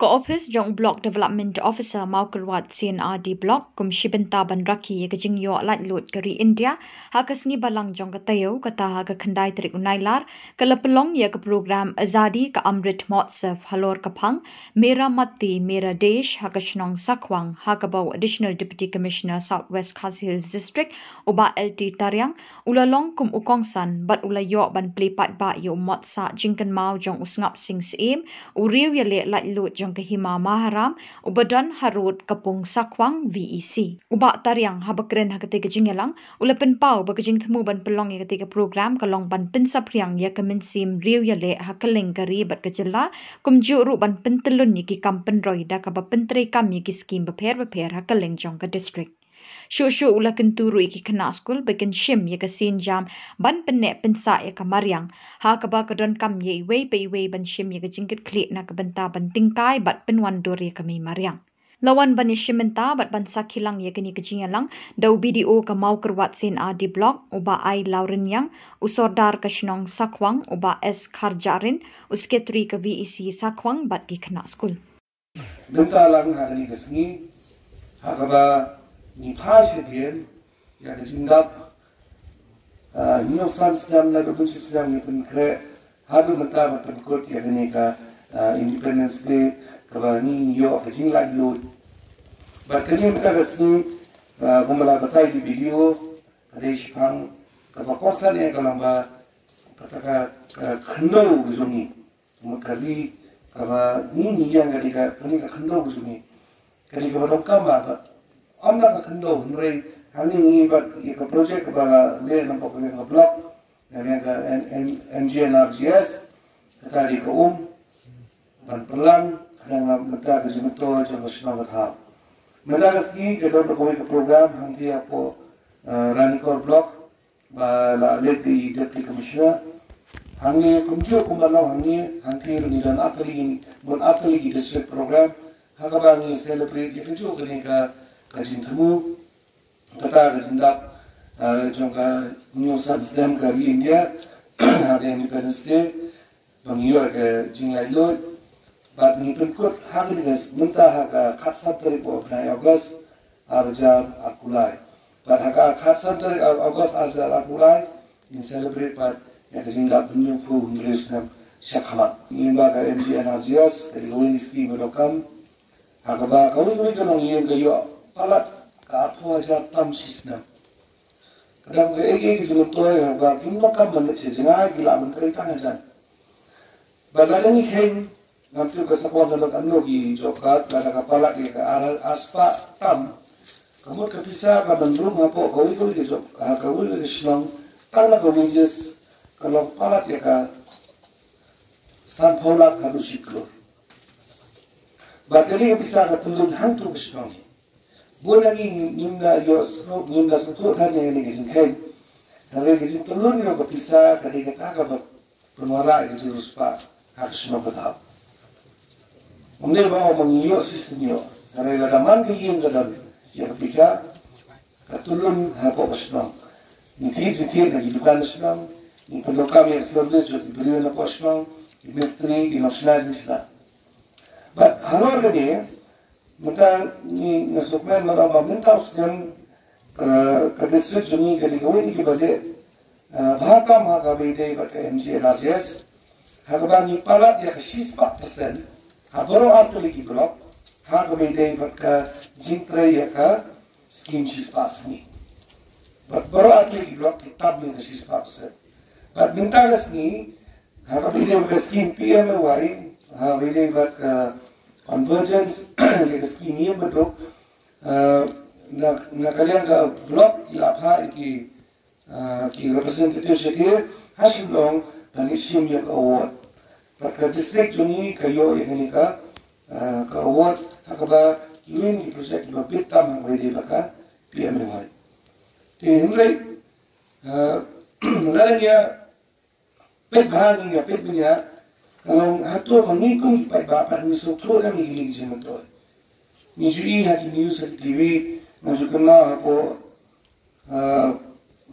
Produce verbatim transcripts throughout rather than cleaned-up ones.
Ka ophis jong u Block Development Officer Mawkyrwat C and R D Block kum shi bynta ban rakhe ïa ka jingïoh laitluid ka ri India ha ka sngi Balang jong ka taïew, kata ha ka khyndai tarik u Nailar, ka la pynlong ïa ka program Azadi Ka Amrit Mahotsav halor ka phang Mera Matti Mera Desh ha ka shnong Sakhwang, ha kaba u Additional Deputy Commissioner South West Khasi Hills District, u Bah L T Tariang, u la long kum u kongsan bad u la ïoh ban plie paidbah ïa u mot sah jingkynmaw jong u Sngap Sing Syiem, u riew ïaleh laitluid jong ka Hima Maharam, uba don harud ka pung Sakhwang V E C. U Bah Tariang, haba kren ha katei ka jingïalang, u la pynpaw ba ka jingthmu ban pynlong ïa katei ka program ka long ban pynsaphriang ïa ka mynsiem riew ïaleh ha kylleng ka ri bad ka jylla, kumjuh ruh ban pyntyllun ïa ki kam pynroi da kaba pyntreikam ïa ki skhim bapher bapher ha kylleng jong ka district. Shuh shuh u la kyntu ruh ïa ki khynnah skul ba kin shim ïa ka sienjam ban pynneh pynsah ïa ka mariang, ha kaba ka donkam ïa iwei pa iwei ban shim ïa ka jingkitkhlieh na ka bynta ban tyngkai bad pynwandur ïa ka mei mariang. La wan ban ïashim bynta bad ban sakhi lang ïa kane ka jingïalang da u B D O ka Mawkyrwat C and R D Block, u Bah I Lawriniang, u Sordar ka shnong Sakhwang, u Bah S Kharjahrin, u Secretary ka V E C Sakhwang bad ki khynnah skul. Bynta lang ha kane ka sngi, ha kaba ngi phai shadien ïa ka jingdap, ah, hynñiew san snem na ka bynta snem ngi pynkhreh haduh mynta ba pynkut ïa kane ka, ah, Independence Day, kaba ngi ïoh ka jinglaitluid. Bad kane mynta ka sngi, ah, kumba la batai da u B D O, ka dei shaphang kaba kongsan ïa ka long ba kata ka, ka khyndew ka jong ngi. Mut ka ri kaba ngi ngi ïeng ka dei ka, ka dei ka khyndew ka jong ngi. Ka dei kaba donkam ba, ba ym da ka khyndew, hynrei hangne ngi bad ïa ka project kaba la leh na ka, ka block, na ka M G N R G S, kata dei ka um ban pynlang ka dang na mynta ka jingmyntoi jong ka shnong ka thaw. Mynta ka sngi ka don kawei ka program hangtei hapoh, eh, Ranikor Block, ba la leit da i Deputy Commissioner. Hangne kumjuh kumba long hangne, hangtei ruh ngi don artylli, bun artylli ki district program ha kaba ngi celebrate ïa kajuh kane ka, ka jingthmu, kata ka jingdap, ah, jong ka hynñiew san snem ka ri India ha ka Independence Day. Ba ngi ïoh ka jinglaitluid bad ngi pynkut ha kane ka mynta ha ka khatsan tarik u bnai August ar hajar arphew lai. Bad ha ka khatsan tarik August ar hajar arphew lai ngin celebrate bad ïa ka jingdap hynñiewphew hynriew snem shakhmat. Ngin ba ka M G N R G S ka dei kawei na ki skhim ba donkam ha kaba kawei kawei ka nongïing ka ïoh palat ka arphew hajar tam shi snem. Ka dang ka ei ei ka jingmyntoi ha kaba kim donkam ban leit sha jngai, ki lah ban trei tang hajan. Bad lada ngi kheiñ, ngam tip ka Sakhwang ka long katno ki job card, lada ka palat ïa ka ar, ar spah tam, ka mut ka pisa ka ban rung hapoh kawei kawei ka job, ha kawei kawei ka shnong, tang na ka wages, ka long palat ïa ka sanphew lak haduh shi klur. Bad kane ka pisa ka tyllun hangto ka shnong hi. Bun na ngi ngim da ïoh sngewthuh, ngim da sngewthuh than ïa kane ka jingkheiñ. Hynrei ka jingtyllun ïa ka pisa ka dei kata kaba pynwanrah ïa ka jingriewspah ha ka shnong ka thaw. Ym dei ba ong ba ngi ïoh shisien ïoh. Hynrei lada man ka ïing ka don ïa ka pisa, ka tyllun hapoh ka shnong. Ngi thied jingthied na ki dukan shnong, ngi pyndonkam ïa ka service jong ki briew napoh shnong, ki mistri, ki nongshna jingshna. Bad halor kane, mynta ngi, nga sngewkmen ba mynta u snem, eh, ka district jong ngi ka dei kawei na kiba leh, eh, bha tam ha kaba ïadei bad ka M G N R G S. Ha kaba ngi palat ïa ka shispah percent ha baroh artylli ki block ha kaba ïadei bad ka jingtrei ïa ka skim shispah sngi. Bad baroh artylli ki block ki tam ïa ka shispah percent. Bad mynta ka sngi ha kaba ïadei bad ka skim P M A Y, ha kaba ïadei bad ka convergence, ïa ka skim ïing baduk, eh, na, na ka liang ka block ki la phah ïa ki, ah, ki representative sha ki ha Shillong ban ïashim ïa ka award. Bad ka district jong ngi ka ïoh ïa kane ka, ah, ka award ha kaba kiwei ki project kiba bit tam ha kaba ïadei bad ka P M A Y. Te hynrei, ah, lada ngi ïa peit bha, ngi ïa peit bniah, ka long hato ma ngi kum ki paidbah pat ngi sngewthuh ne em ïa kine ki jingmyntoi. Ngi ju i ha ki news ha ki T V, ngi ju kynmaw hapoh, ah,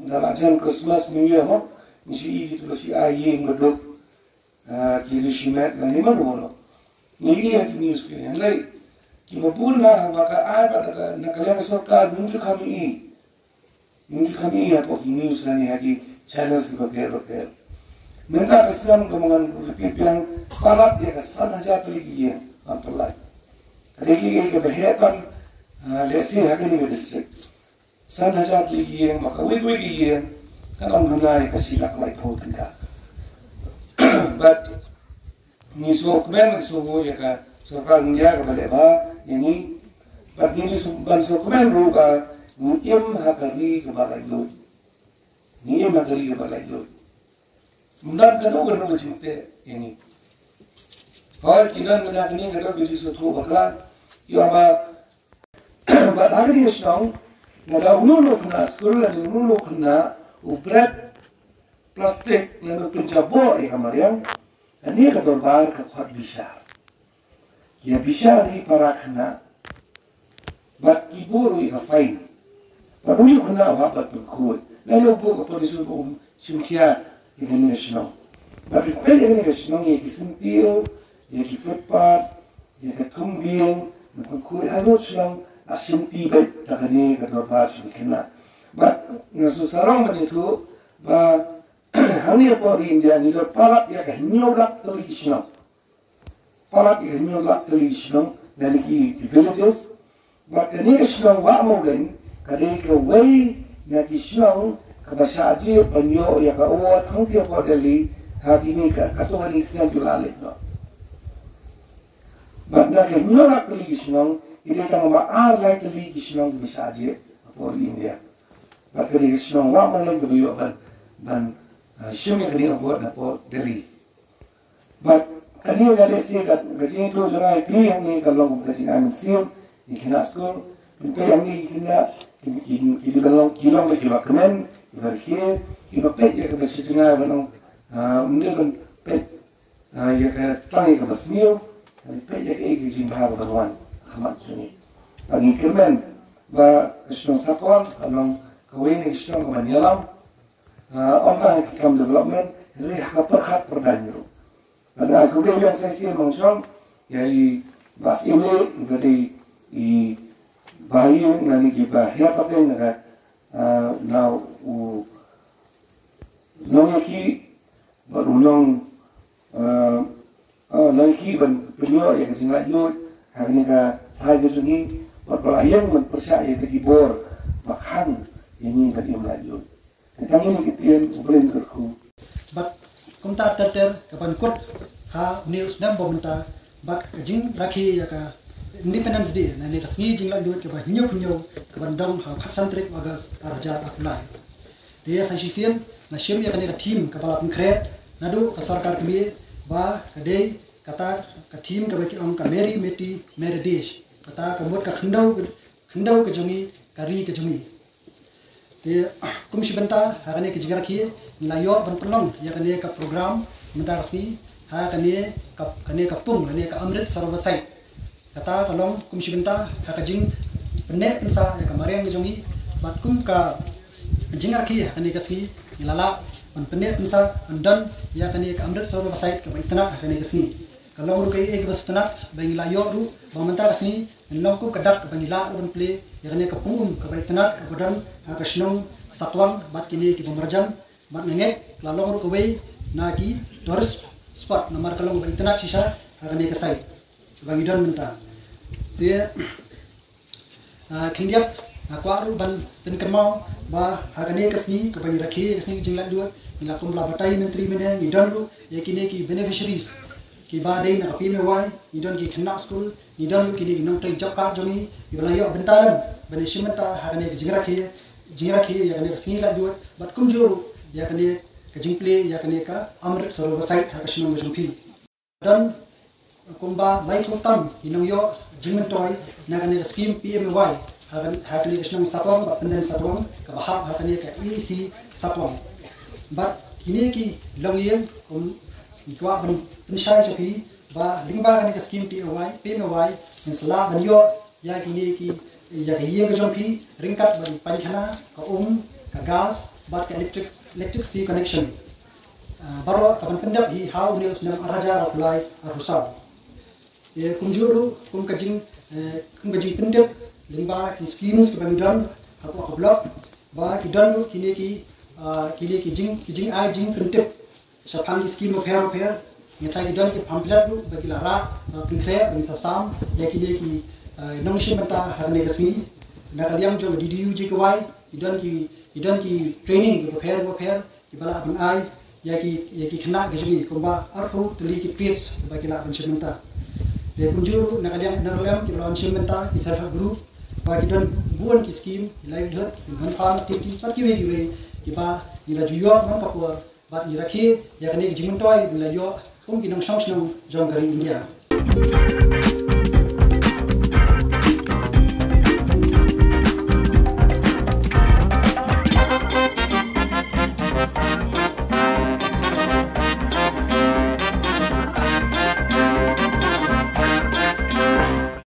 da la jan Christmas, New Year mo, ngi ju i kito ba shu ai ïing baduk, ah, ki riew shimet, nangne mano mano. Ngi ïa ki news ki ngi lei. Ki ba bun na ha ka ai pat na ka, na ka liang sorkar mynjur kham i. Mynjur kham i hapoh ki news lane ha ki channels ki ba pher ba pher. Mynta ka snem ka mangan ki pyrshang palat ïa ka san hajar tylli ki ïing. Am to lai. Ka dei ki ïing ki ba heh ban, ah, lehse ha kane ka district. San hajar tylli ki ïing, ba kawei kawei ki ïing kan ym duna ïa ka shi lak laiphew tyngka. But ngi sngewkmen, ngi sngewbha ïa ka sorkar India kaba leh bha ïa ngi. But ngi sngewbha, ban sngewkmen ruh ba ngi im ha ka ri kaba laitluid. Ngi im ha ka ri kaba laitluid. Ym don kano kano ka jingteh ïa ngi. Hooid, ki don kane kane ka don ka jingsngewthuh bakla. Ïa ba Bad ha kane ka shnong, lada uno uno u khynnah skul lane uno uno u khynnah u bret plastik lane u pynjaboh ïa ka mariang, kane ka dorbar ka khot bishar. Ïa bishar hi para khynnah. Bad ki buh ruh ïa ka fine. Bad une u khynnah u hap ban pynkhuid. Lane u buh ka punishment ba um shim khia ïa kane ka shnong. Bad phi peit ïa kane ka shnong, ïa ki syntiew, ïa ki footpath, ïa ka thung dieng, na ka khuid halor shnong, la shimti beit da kane ka dorbar jong ki khynnah. Bad nga shu sarong ban ïathuh ba hangne hapoh ri India ngi don palat ïa ka hynñiew lak tylli ki shnong. Palat ïa ka hynñiew lak tylli ki shnong, lane ki, ki villages. Bad kane ka shnong Wah Mawleng ka dei kawei na ki shnong kaba shah jied ban ïoh ïa ka award hangtei hapoh Delhi ha kine ka, katto katne ki snem kiba la leit noh. Bad na ka hynñiew lak tylli ki shnong, ki dei tang ba ar lai tylli ki shnong kiba shah jied hapoh India. Bad kane ka shnong Wah Mawleng kaba ïoh ban, ban, ah, shim ïa kane ka award hapoh Delhi. Bad kane ka lehse ka, ka jingïathuh jong nga ïa phi hangne ka long ka jingai mynsiem ïa ki khynnah skul. Phi peit hangne ki khynnah ki, ki, ki, ki long, ki long kiba kmen, kiba rkhie, kiba peit ïa kaba shi jngai ba long, ah, ym dei ban peit, ah, ïa ka tang ïa kaba sniew, peit ïa kaei ka jingbha kaba wan ha khmat jong ngi. Bad ngi kyrmen ba ka shnong Satwang ka long kawei na ki shnong kaba ïalam, ah, ym tang ha ki kam development, hynrei ha ka pyrkhat pyrdaiñ ruh. Bad nga khublei biang sa shisien Nongchong ïa i Bah Syiemlieh, bad i, i Bah Ïing, lane ki ba hiar pateng na ka, ah, na u nongïakhih, bad u nong, ah, ah, nongïakhih ban pynïoh ïa ka jinglaitluid ha kane ka thaiñ ka jong ngi, bad ba la ïeng ban pyrshah ïa ki bor ba khang ïa ngi ban im laitluid. Te tang ïa kine ki ktien, U Blei un kyrkhu. Bad kumta ter ter ka ban kut ha une u snem ba mynta, bad ka jingrakhe ïa ka Independence Day, lane ka sngi jinglaitluid kaba hynñiewphew hynñiew, ka ban dang ha u khatsan tarik August ar hajar arphew lai. Te ïa sa shisien nga shim ïa kane ka theme kaba la pynkhreh naduh ka sorkar kmie, ba ka dei kata ka theme kaba ki ong ka Mere Meti Mere Desh, kata ka mut ka khyndew, khyndew ka jong ngi, ka ri ka jong ngi. Te kum shi bynta ha kane ka jingrakhe ngi la ïoh ban pynlong ïa kane ka program mynta ka sngi ha kane ka, kane ka pung, kane ka Amrit Sarovar Site. Kata ka long kum shi bynta ha ka jingpynneh pynsah ïa ka mariang ka jong ngi, bad kum ka jingrakhe ha kane ka sngi ngi la lah ban pynneh pynsah ban don ïa kane ka Amrit Sarovar Site kaba itynnad ha kane ka sngi. Ka long ruh kaei kaba sngewtynnat ba ngi la ïoh ruh ba mynta ka sngi ngin long kum ka dak ba ngi lah ruh ban plie ïa kane ka pung um kaba itynnad kaba don ha ka shnong Satwang bad kine kiba marjan, bad nga ngeit ka la long ruh kawei na ki tourist spot namar ka long ba itynnad shisha ha kane ka site ba ngi don mynta. Te Ah, khyndiat, nga kwah ruh ban pynkynmaw ba ha kane ka sngi kaba ngi rakhe, ka sngi jinglaitluid, ngi la kum la batai myntri mynne, ngi don ruh ïa kine ki beneficiaries kiba dei na ka P M A Y, ngi don ki khynnah skul, ngi don ruh kine ki nongtrei job card jong ngi, kiba la ïoh bynta lem ban ïashim bynta ha kane ka jingrakhe, jingrakhe ïa kane ka sngi laitluid, bad kumjuh ruh ïa kane ka jingplie ïa kane ka Amrit Sarovar Site ha ka shnong ka jong phi. Don kumba laiphew tam ki nongïoh jingmyntoi na kane ka skim P M A Y ha kan-, ha kane ka shnong Satwang bad pynban Satwang kaba hap ha kane ka E A C Satwang. Bad kine ki longïing kum ngi kwah ban pynshai sha phi ba lyngba kane ka skim P M A Y, P M A Y ngin sa lah ban ïoh ïa kine ki, ïa ka ïing ka jong phi ryngkat bad i painkhana, ka um, ka gas bad ka electric, electricity connection. Ah, baroh ka ban pyndep hi ha une u snem ar hajar arphew lai arphew saw. Te kumjuh ruh kum ka jing, eh, kum ka jingpyntip lyngba ki schemes kiba ngi don hapoh ka block, ba ki don ruh kine ki, ah, kine ki jing, ki jingai jingpyntip shaphang ki scheme bapher bapher. Nangta ki don ki pamphlet ruh ba ki la rah, ba pynkhreh, ba ngin sa sam ïa kine ki, eh, nongshim bynta ha kane ka sngi. Na ka liang jong D D U G K Y ki don ki, ki don ki training ki bapher bapher kiba lah ban ai ïa ki, ïa ki khynnah ki jong ngi, kumba arphew tylli ki trades ba ki lah ban shim bynta. Te kumjuh ruh na ka liang N R L M kiba la wan shim bynta, ki self help group, ba ki don bun ki scheme, ki livelihood, ki non farm activities bad kiwei kiwei kiba ngi la ju ïoh man ka por bad ngi rakhe ïa kane ka jingmyntoi ba ngi la ïoh kum ki nongshong shnong jong ka ri India.